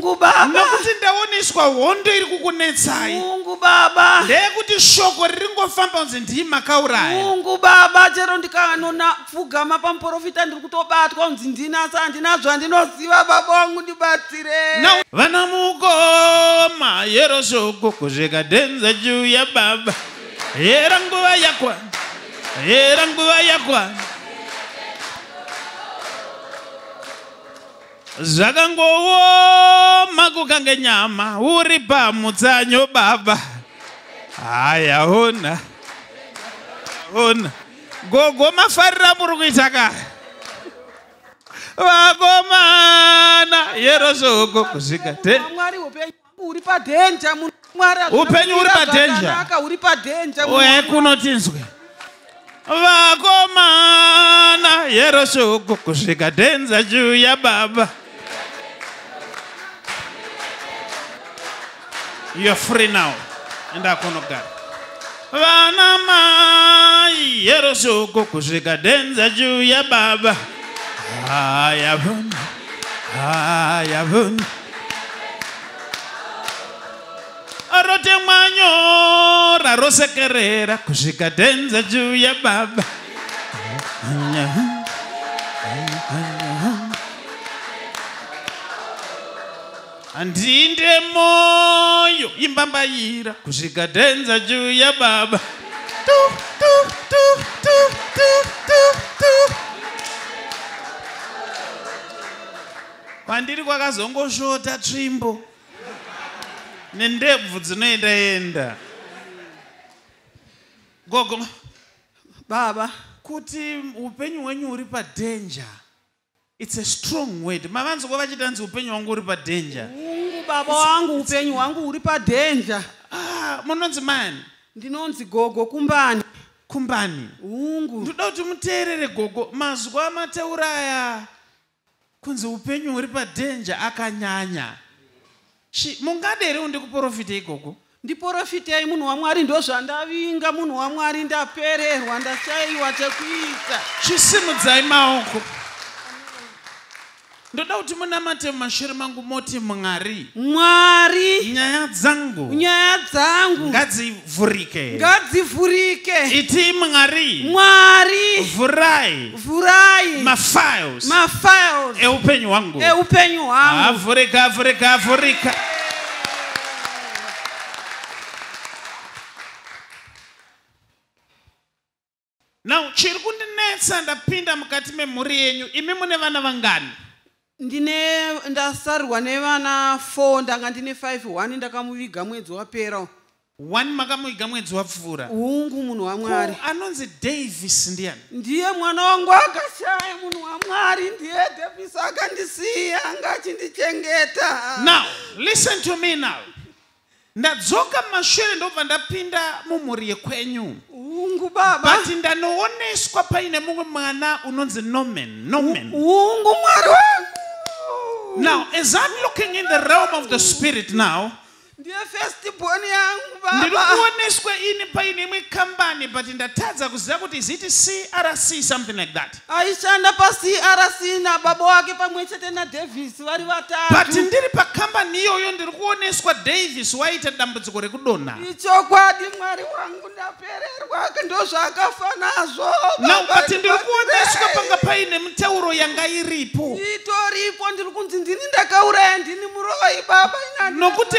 Hungu baba. Nokuti ndaoneswa hondo iri kukunetsai. Hungu baba. Ndeyekuti shoko riringofamba kunzi ndii makauraya. Hungu baba, chero ndikanona pfugama pamuprofita ndiri kutobatwa kunzi ndini, asi handina zvandinoziva baba wangu, ndibatsirei. Now, vana mukoma yero shoko kusvika dhenza chiuya baba. Yera nguva yakwana. Yera nguva yakwana. Zvakangooma kukange nyama uri pamutsanyo baba. Haya hona. Hona. Gogo mafarira muri kuita ka. Vakomana yero shoko kusvika te. Mwari, upenyu hwangu uri padhenja, munhu Mwari, hazvina Upenyu uri kumira padhenja. zvakanaka, uri padhenja, munhu Uye waMwari. kunotinzwe. Vakomana yero shoko kusvika dhenza chiuya baba. You are free now. Enda kunogara. Vana mai yero shoko kusvika dhenza chiuya baba. Haya vona. Haya vona. Rotemwa nyora rosekerera kusvika dhenza chiuya baba. Handinde moyo imbambaira kusvika dhenza chiuya baba. Tu, tu, tu, tu, tu, tu, tu. Kwandiri kwakazongoshota tsvimbo nendebvu dzinoenda enda. Gogo Baba, kuti upenyu hwenyu huri padhenja. It's a strong word. Mavanzwa vachitanzi upenyu hwangu huri padhenja. Hungu baba wangu, upenyu hwangu huri padhenja. Ah, munonzi mani? Ndinonzi Gogo Kumbani. Kumbani. Hungu. Ndoda kuti muteerere gogo, mazwa amataura aya kunzi upenyu huri padhenja akanyanya. Mungade here undikuprofitei gogo? Ndiprofitei munhu waMwari, ndozvandavinga munhu waMwari, ndapererwa, ndashaiwa chekuita. Chisimudzai maoko. Ndoda kuti munamate mumashure mangu moti Mwari. Mwari. Nyaya dzangu. Nyaya dzangu. Ngadzivhurike. Ngadzivhurike. Iti Mwari. Mwari. Vhurai. Vhurai. Mafiles. Mafiles. Eupenyu hwangu. Eupenyu hwangu. Avhurika, avhurika, avhurika. Now, chiri kundinetsa ndapinda mukati memhuri yenyu, imi mune vana vangani? Ndasarwa nevana 4, ndanga ndine 5, 1 ndakamuviga mwedzi wapera. 1 makamuviga mwedzi wapfuura. Hungu munhu waMwari. Ko anonzi Davis ndiani? Ndiye mwana wangu akashaya munhu waMwari, ndiye Davis akandisiya anga achindichengeta. Now, listen to me now. Ndadzoka mumashure ndobva ndapinda mumhuri yekwenyu. Hungu baba. But ndanooneswa paine mumwe mwana unonzi Norman. Norman. Hungu Mwari wangu. Now, as I'm looking in the realm of the spirit now, Ndiye first born yangu baba. Ndiri kuoneswa ini paine imwe kambani, but ndatadza kuziva kuti is it CRC, something like that. Aishanda pa CRC nababa wake pamwe chete na Davis vari vatatu. But ndiri pakambani iyoyo ndiri kuoneswa Davis waita dambudziko rekudonha. Ichokwadi Mwari wangu, ndapererwa, ndozvaakafa nazvo. Now, Baba, but ndiri kuoneswa panga paine mitauro yanga iripo. Itoripo, ndiri kunzi ndini ndakauraya, ndini muroyi baba. Nokuti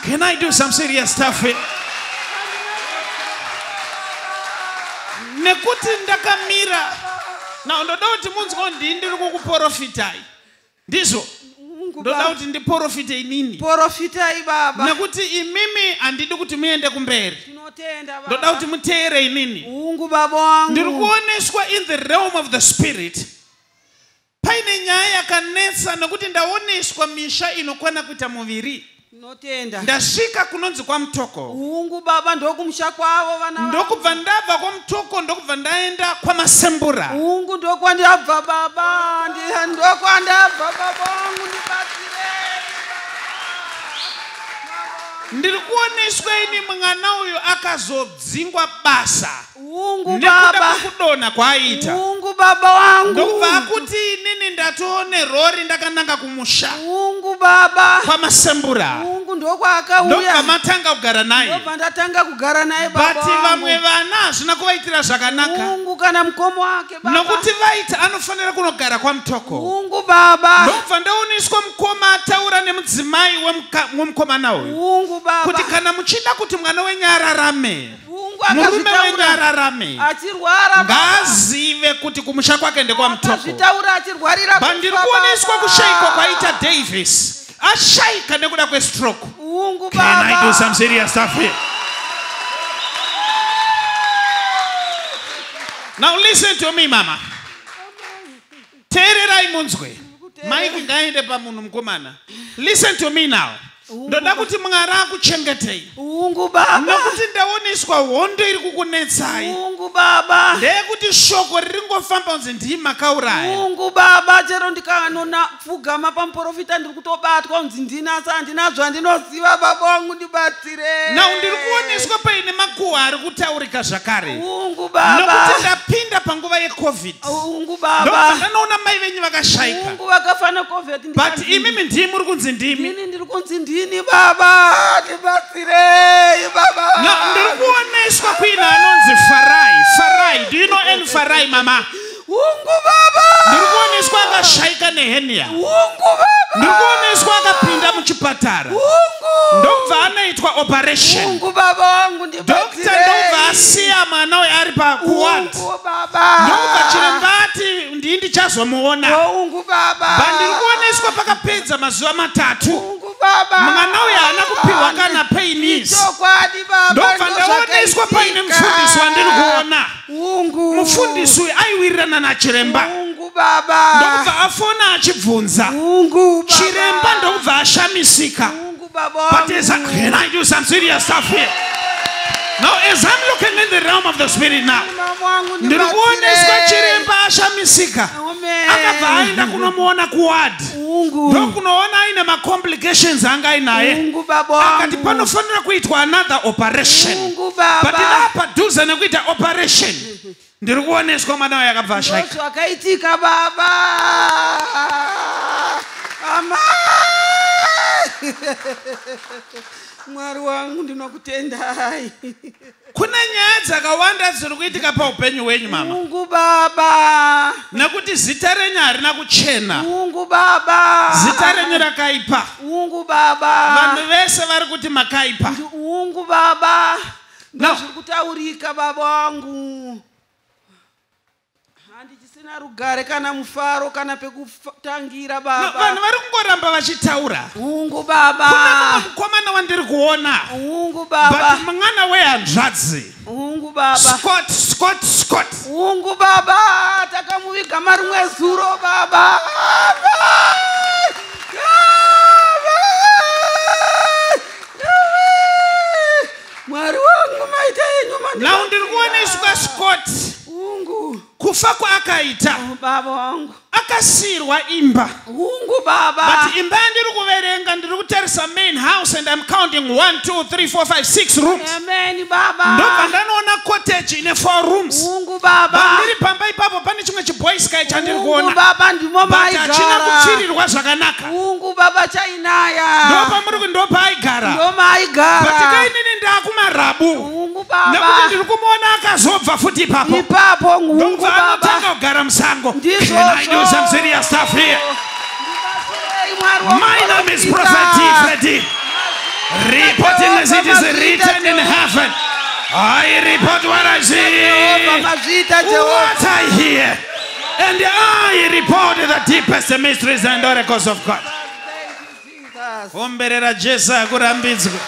can I do some serious stuff here? Nekuti ndakamira. Now, ndoda kuti munzwe ndini ndiri kukuprofitai. Ndizvo. Ndoda kuti ndiprofite inini. Profitai baba. Nekuti imimi handidi kuti muende kumberi. Tinotenda baba. Ndoda kuti muteere inini. Hungu baba wangu. Ndiri kuoneswa in the realm of the spirit. Paine nyaya yakanetsa nekuti ndaoneswa misha inokwana kuita muviri. Tinotenda. Ndasvika kunonzi kwaMutoko. Hungu baba, ndokumusha kwavo vana vangu. Ndokubva ndabva kwaMutoko, ndokubva ndaenda kwaMasembura. Hungu, ndokwandabva baba, ndokwandabva baba wangu, ndibatsirei. Ndiri kuoneswa ini mwana uyu akazodzingwa basa Ungu nekuda baba. kwekudonha kwaaiita. Ungu baba wangu. Ndokubva akuti inini ndatoone rori ndakananga kumusha Ungu baba. kwaMasembura. Ungu ndokwaakauya. Ndokubva matanga kugara naye. Ndobva ndatanga kugara naye baba But wangu. vamwe vana hazvina kuvaitira zvakanaka. Ungu kana mukoma wake baba. Nokuti vaiti anofanira kunogara kwaMutoko. Ungu baba. Ndobva ndaoneswa mukoma ataura nemudzimai wemukomana uyu. Ungu baba. Kuti kana muchida kuti mwana wenyu ararame, Ungu murume wenyu akazvitaura ararame, achirwara baba. ngaazive kuti kumusha kwake ndekwaMutoko. Akazvitaura achirwarira But ndiri kufa, kuoneswa baba. kushayikwa kwaita Davis. Ashayika nekuda kwestroke. Ungu Can I do baba. some serious stuff here? Now listen to me, mama. Teererai munzwe. Mike ngaende pamunhu mukomana. Listen to me now. Ndoda kuti Mwari akuchengetei. Ungu baba. Nokuti ndaoneswa hondo iri kukunetsai. Ungu baba. Ndeyekuti shoko riri ngofamba kunzi ndii makauraya. Ungu baba, chero ndikanona pfugama pamuprofita ndiri kutobatwa kunzi ndini, asi handina zvandinoziva baba wangu, ndibatsire. Now ndiri kuoneswa paine makuhwa ari kutaurika zvakare. Ungu baba. Nokuti ndapinda panguva yeCovid. Ungu baba. Ndobva ndanoona mai venyu vakashayika. Ungu vakafa neCovid. But imimi ndii muri kunzi ndimi. Ndini ndiri kunzi ndini baba, ndibatsirei baba. Now ndiri kuoneswa kuine anonzi Farai. Farai, do you know any Farai, mama? Ungu baba. Ndiri kuoneswa akashayika nehenia. Ungu baba. Ndiri kuoneswa akapinda muchipatara. Ungu. Ndobva anoitwa operation. Ungu baba wangu, Doctor ndobva ndibatsirei. asiya mwana uyu ari pakuward. Ungu baba. Ndobva chiremba ati ndii ndichazomuona. Ungu baba. But ndiri kuoneswa pakapedza mazuva 3. Ungu baba. Mwana uyu haana kupiwa kana painis. Chokwadi baba. Ndobva ndaoneswa paine mufundisi wandiri kuona. Ungu. Mufundisi uyu aiwirirana nachiremba. Ungu baba. Ndokubva afona achibvunza. Ungu baba. Chiremba ndokubva ashamisika. Ungu baba. But as I, can I do some serious stuff here? Now as I'm looking in the realm of the spirit now, ndiri kuoneswa chiremba ashamisika. Amen. Akabva aenda kunomuona kuward. Ungu. Ndokunoona aine macomplications anga ainaye. Ungu baba Akati wangu. panofanira kuitwa another operation. Ungu But baba. padhuze nekuita operation, ndiri kuoneswa mwana uyu akabva ashaika. Zvakaitika baba. Amai. Mwari wangu ndinokutendai. Kune nyaya dzakawanda dziri kuitika paupenyu hwenyu mama. Ungu baba. Nekuti zita renyu harina kuchena. Ungu baba. Zita renyu rakaipa. Ungu baba. Vanhu vese vari kuti makaipa. Ungu baba. Now- Ndozviri kutaurika baba wangu. Handichisina rugare kana mufaro kana pekutangira No, baba. vanhu vari kungoramba vachitaura. Ungu baba. Kuna mumwe mukomana wandiri kuona. Ungu baba. But mwana wehanzvadzi. Ungu baba. Scott, Scott, Scott. Ungu baba. Takamuviga marimwe zuro baba. Mwari wangu maita yenyu Now ndiri kuoneswa Scott Ungu kufa kwaakaita. baba wangu. Akasiyirwa imba. Ungu baba. But imba yandiri kuverenga ndiri kutarisa main house and I'm counting 1 2 3 4 5 6 rooms. Amen baba. Ndobva ndanoona cottage ine 4 rooms. Ungu baba. Pandiri pamba ipapo pane chimwe chiboy sky chandiri Ungu kuona. baba ndimo But hachina maigara. kupfirirwa zvakanaka. Ungu baba chainaya. Ndopamuri ndopaaigara. Ndo maigara. But kainini ndaakumarabu. Ungu baba. Nekuti ndiri kumuona akazobva futi ipapo. Ipapo ungu Ndobva baba. anotanga kugara musango. Ndizvozvo. Can I do some serious stuff here? Ndibatsirei, Mwari wangu My name is vanopita. Prophet T. Freddy. Reporting as it is written in heaven. I report what I Jehovah, see, mazviita Jehovah. what I hear, and I report the deepest mysteries and oracles of God. Thank you, Jesus. Omberera Jesu akurambidzwe.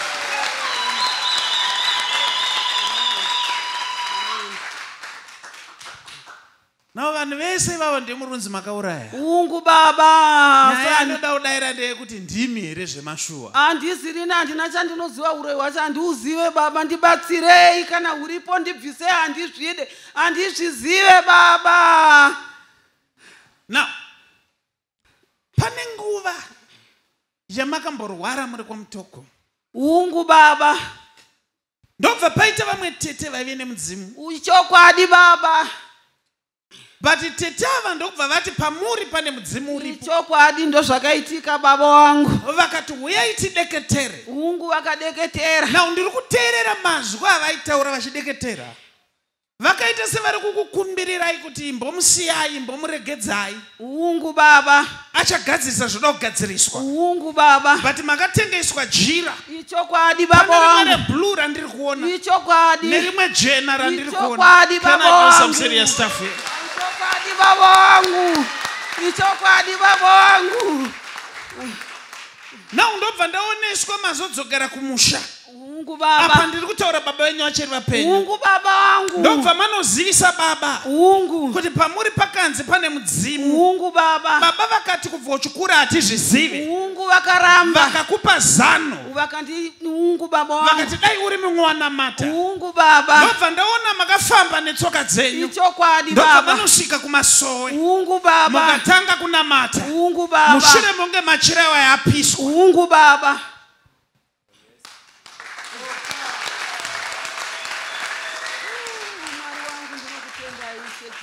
Navo vanhu vese ivavo ndimurunzi makauraya. Ungu baba. Nyaya yandinoda kudayira ndeyekuti ndimi here zvemashuwa. Handisirina, handina chandinoziva, uroyi hwacho handiuzive baba, ndibatsirei kana huripo ndibvisei, handizvide, handizvizive baba. Now, pane nguva yamakamborwara muri kwaMutoko. Hungu baba. Ndobva paita vamwe tete vaive nemudzimu. Ichokwadi baba. But tete ava ndokubva vati pamuri pane mudzimu uripo. Ichokwadi, ndozvakaitika baba wangu. Vakati huyai tideketere. Hungu, vakadeketera. Now ndiri kuteerera mazwi avaitaura vachideketera. Vakaita sevari kukukumbirirai kuti imbomusiyai, imbomuregedzai. Hungu baba. Achagadzirisa zvoda kugadziriswa. Hungu baba. But makatengeswa jira. Ichokwadi baba Pane rimwe wangu. reblue randiri kuona. Ichokwadi. Nerimwe jena randiri kuona. Ichokwadi Can baba I do some wangu. serious stuff here? Ichokwadi baba wangu. Ichokwadi baba wangu. Now ndobva ndaoneswa mazodzokera kumusha. Hungu Apa baba. ndiri kutaura baba venyu vachiri vapenyu. Hungu baba wangu. Ndobva manozivisa baba Hungu. kuti pamuri pakanzi pane mudzimu. Hungu baba. Baba vakati kubva uchikura hatizvizivi. Hungu vakaramba. Vakakupa zano. Vakandi hungu baba wangu. Vakati dai uri mumwe wanamata. Hungu baba. Ndobva ndaona makafamba netsoka dzenyu. Ichokwadi Ndobva baba. manosvika kumasowe. Hungu baba. Mukatanga kunamata. Hungu baba. Mushure monge machira ayo apiswa. Hungu baba.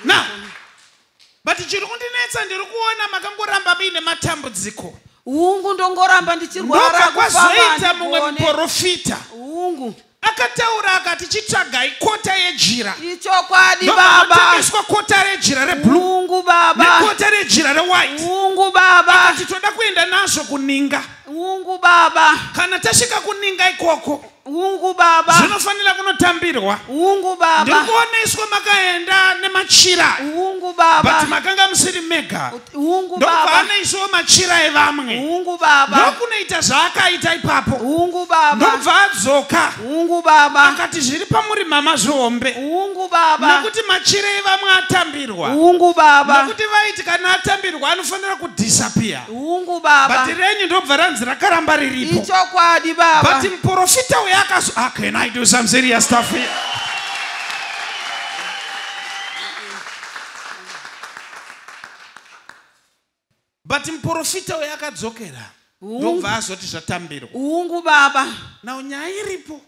Now, but chiri kundinetsa ndiri kuona makangoramba muine matambudziko. Hungu ndongoramba ndichirwara Ndobva kufamba kwazoita mumwe handigone. muprofita Hungu. akataura akati chitsvagai kota yejira. Ichokwadi Ndobva baba. matengeswa kota rejira reblue Hungu baba. nekota rejira rewhite. Hungu baba. Akati toda kuenda nazvo kuninga. Hungu baba. Kana tasvika kuninga ikoko Hungu baba. zvinofanira kunotambirwa. Hungu Ndiri baba. kuoneswa makaenda nemachira, Hungu but baba. makanga musiri mega. Hungu Ndobva baba. anoiswawo machira evamwe. Hungu baba. Ndokunoita zvaakaita ipapo. Hungu baba. Ndobva adzoka Hungu baba. akati zviri pamuri mama zvihombe, Hungu baba. nekuti machira evamwe atambirwa. Hungu baba. Nekuti vaiti kana atambirwa anofanira kudhisapiya, Hungu baba. but renyu ndobva ranzi rakaramba riripo. Ichokwadi baba. But muprofita uyo akazo ah, can I do some serious stuff here? But muprofita uyo akadzokera ndobva azoti zvatambirwa. Hungu baba. Now nyaya iripo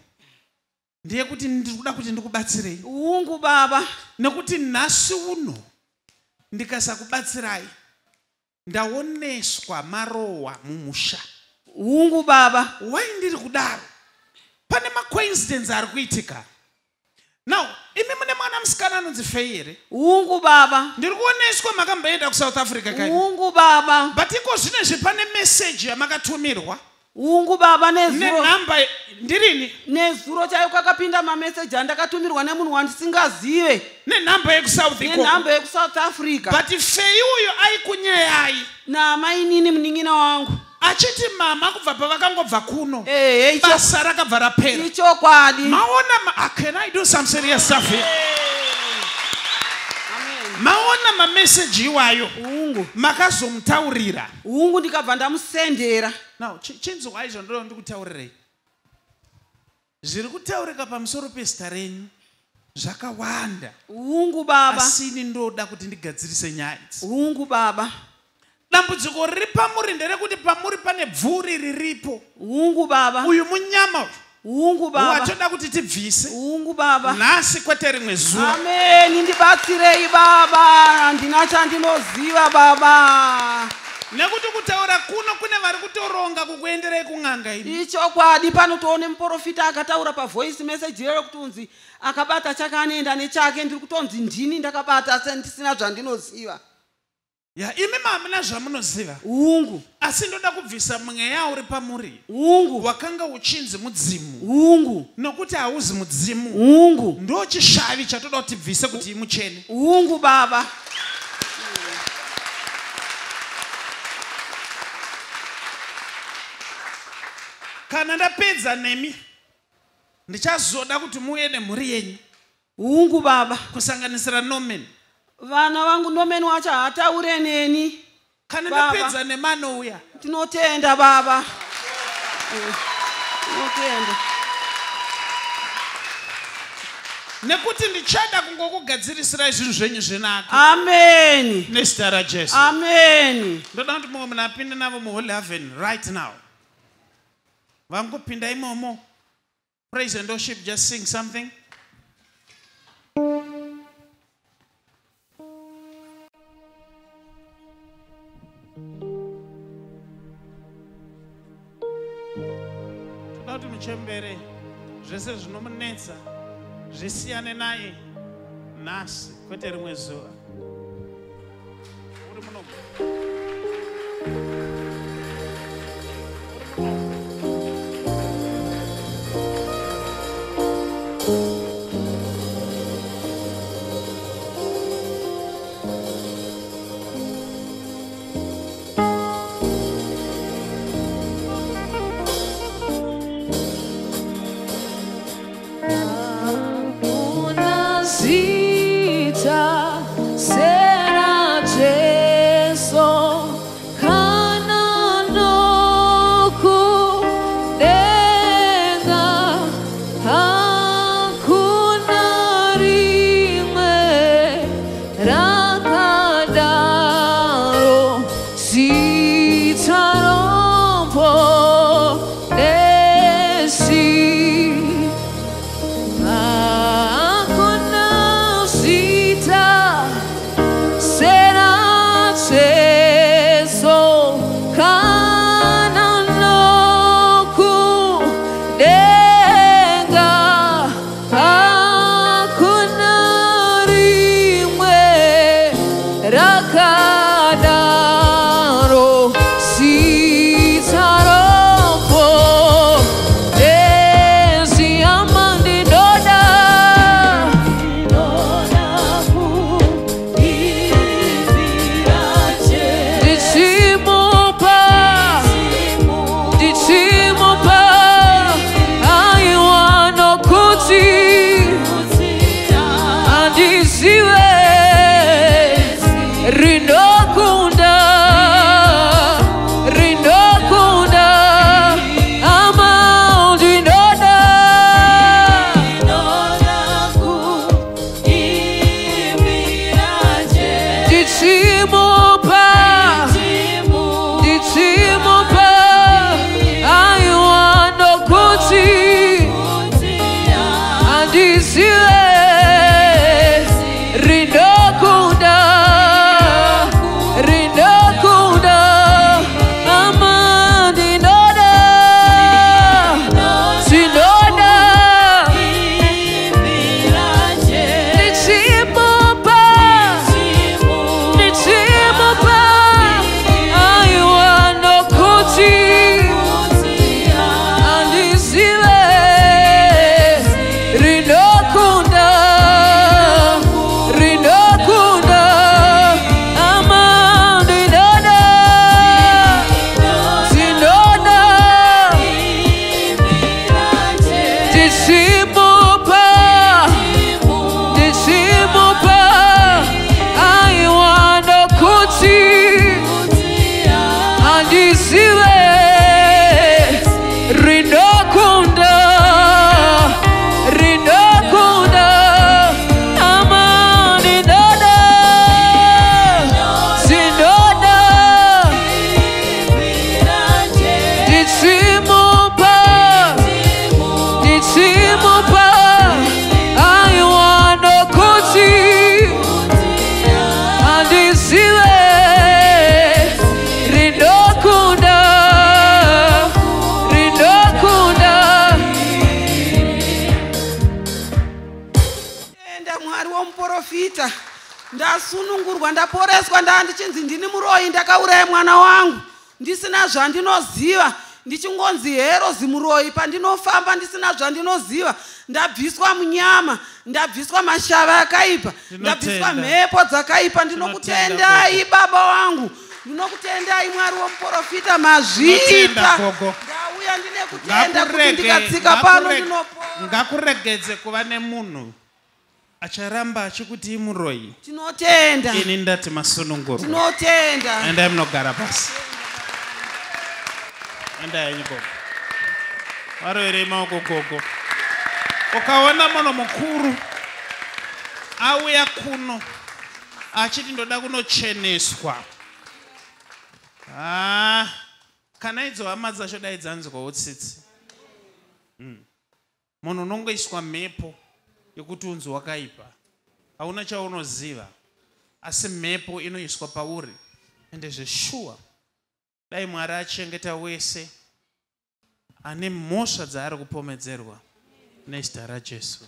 ndeyekuti ndiri kuda kuti ndikubatsirei, Hungu baba. nekuti nhasi uno ndikasakubatsirai ndaoneswa marohwa mumusha. Hungu baba. Wai ndiri kudaro? Pane macoincidence ari kuitika. Now imi mune mwana musikana anonzi Fei here? Hungu baba. Ndiri kuoneswa makamboenda kuSouth Africa kai. Hungu baba. But iko zvinezvi pane meseji yamakatumirwa Hungu baba nezuro. nenhamba ndirini. Nezuro chaiyo kwakapinda mameseji andakatumirwa nemunhu wandisingazive. Nenhamba yekuSouth ikoko. Nenhamba yekuSouth Africa. But Fei uyo aikunyayai Namainini munin'ina wangu. achiti mama kubva pavakangobva kuno Ehe, basa rakabva rapera. ichokwadi. Maona can I do some serious stuff here? Maona mameseji iwayo. Hungu. Makazomutaurira. Hungu, ndikabva ndamusendera. Now chinzwai izvo ndoda ndikutaurirei. Zviri kutaurika pamusoro pezita renyu zvakawanda, Hungu baba. asi ini ndoda kuti ndigadzirise nyaya idzi. Hungu baba. Dambudziko riri pamuri nderekuti pamuri pane bvuri riripo. Hungu baba. Uyu munyama uyu Hungu baba. watoda kuti tibvise Hungu baba. nhasi kwete rimwe zuva. Ameni, ndibatsirei baba, handina chandinoziva baba. Nekuti kutaura kuno kune vari kutoronga kukuenderai kun'anga imi. Ichokwadi, panotoone muprofita akataura pavoice message iyoyo kuti unzi akabata chake anoenda nechake. Ndiri kutonzi ndini ndakabata sendisina zvandinoziva. Ya, imi hamuna zvamunoziva, Hungu. asi ndoda kubvisa mweya uri pamuri Hungu. wakanga uchinzi mudzimu, Hungu. nokuti hauzi mudzimu. Hungu. Ndo chishavi chatoda kuti tibvise kuti imuchene. Hungu baba. Kana ndapedza nemi ndichazoda kuti muuye nemhuri yenyu, Hungu baba. kusanganisira Norman. Vana vangu, Nomeni wacho haataure neni. Kana Baba. ndapedza nemanouya. Tinotenda baba. Tinotenda. Nekuti ndichada kungokugadzirisirai zvinhu zvenyu zvinaka Ameni. nezita raJesu. Ameni. Ndoda kuti mumwe munhu apinde navo muholy heaven right now. Vangopinda imomo. Praise and worship, just sing something. Toda kuti muchembere zvese zvinomunetsa zvisiyane naye nhasi, kwete rimwe zuva. Uri muno. Uri muno. Hakuna zita sera Jesu kana nokudenga, hakuna rimwe rakadaro, zita roponesi. Hakuna zita sera Jesu kana nokudenga, hakuna rimwe rakadaro, zita roponesi. Amandinoda, ndichimupa, ndichimupa, aiwa nokuti handizive rinokunda, rinokunda, ama ndinoda. Ndichimupa, ndichimupa, aiwa nokuti handizive rinokunda, rinokunda, ama ndinoda, ndinoda. Ndichimupa, ndichimupa, aiwa nokuti handizive rinokunda, rinokunda, ama ndinoda, ndinoda. Ndichimupa, ndichimupa, aiwa nokuti handizive rinokunda, rinokunda, ama ndinoda, ndinoda. Ndichimupa, ndichimupa, aiwa nokuti handizive rinokunda, rinokunda. Enda Mwari womuprofita, ndasunungurwa, ndaporeswa. Ndaa ndichinzi ndini muroyi, ndakauraya mwana wangu ndisina zvandinoziva, ndichingonzi hero zimuroyi pandinofamba ndisina zvandinoziva. Ndabviswa munyama, ndabviswa mashava akaipa, ndabviswa Tinotenda. mhepo dzakaipa. Ndinokutendai baba wangu, ndinokutendai Mwari womuprofita, mazviita. Tinotenda, gogo. Ndauya ndine kutenda kuti ndikatsika pano ndinopora. Ngakuregedze kuva nemunhu acharamba achikuti muroyi. Tinotenda. Ini ndati masunungurwa. Tinotenda. Endai munogara pasi. Endai henyu gogo. Varoverei maoko gogo. Ukaona munhu mukuru auya kuno achiti ndoda kunocheneswa, ah, kana idzo hama dzacho dai dzanzwawo tsitsi. Munhu unongoiswa mhepo yekuti unzi wakaipa, hauna chaunoziva, asi mhepo inoiswa pauri. Ende zveshuwa, dai Mwari achengeta wese ane mhosva dzaari kupomedzerwa nezita raJesu.